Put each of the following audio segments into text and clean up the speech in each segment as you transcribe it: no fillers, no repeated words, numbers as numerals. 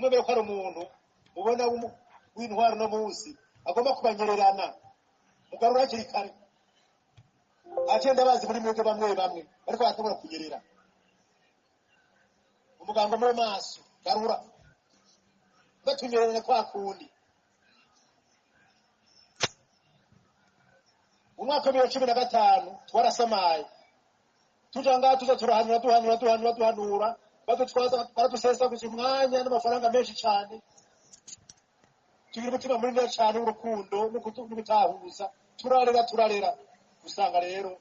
Nimwemere ko ari umuntu mubona w'intwaro no munsi agomba kubanyererana, mugarura hakiri kare. Agenda bazi muri mwebwe bamwe bamwe bariko baratangura kunyerera. Umuganga mu maso garura batunyererana kwa kundi. Mu mwaka wa 2015 twarasamaye tuja ngaha, tuza turahanura duhanura duhanura duhanura, badutwaza baradusesa umwanya n'amafaranga menshi cyane. Tugira umutima munini cyane w'urukundo no gutahuza, turarera turarera usanga rero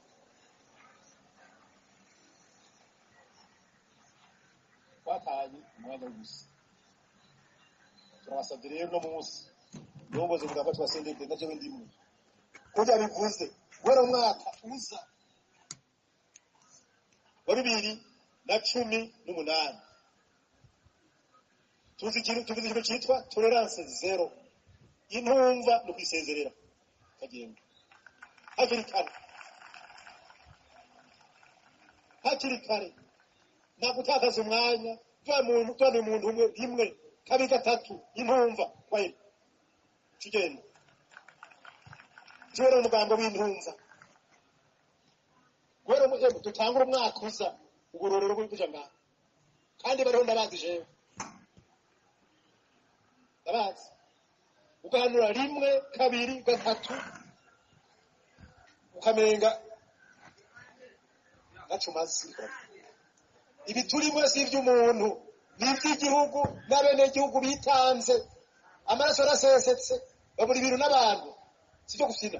twataye umwanya w'ubusa. Turabasabye rero no munsi ndongoze mugamba twasendeke na jewe ndimwe kurya bivuze guhera umwaka uza wa 2018 tuzi ikintu cyitwa tolerance zero, intumva no kwisezerera kagenda hakiri kare, hakiri kare, nta gutakaza umwanya. Twa muntu umwe rimwe kabiri gatatu intumva kweli tugenda tubere umugambo w'intumva guhera dutangura umwaka uza ugororero kuja ngaha. Kandi bariho ndabazi jewe ndabazi, ugahanura rimwe kabiri gatatu ukamenga nacumazi. Ibi turimo si iby'umuntu, ni iby'igihugu n'abenegihugu bitanze, amaraso arasesetse, babura ibintu n'abantu, si byo gufina.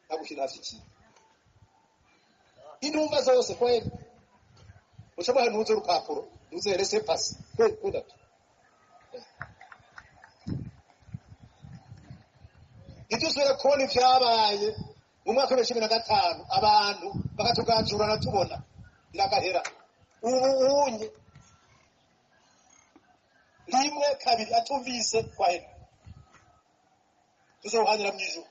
Nta gufina hafi intumva zose kweli ushobora ntuze urupapuro ntuze rese pasi kweli kweli. Ntidusubire kubona ivyabaye mu mwaka wa 2015, abantu bakatuganjurana tubona biragahera. Ubu unye rimwe kabiri atumvise kwahera tuzohanira mw'ijuru.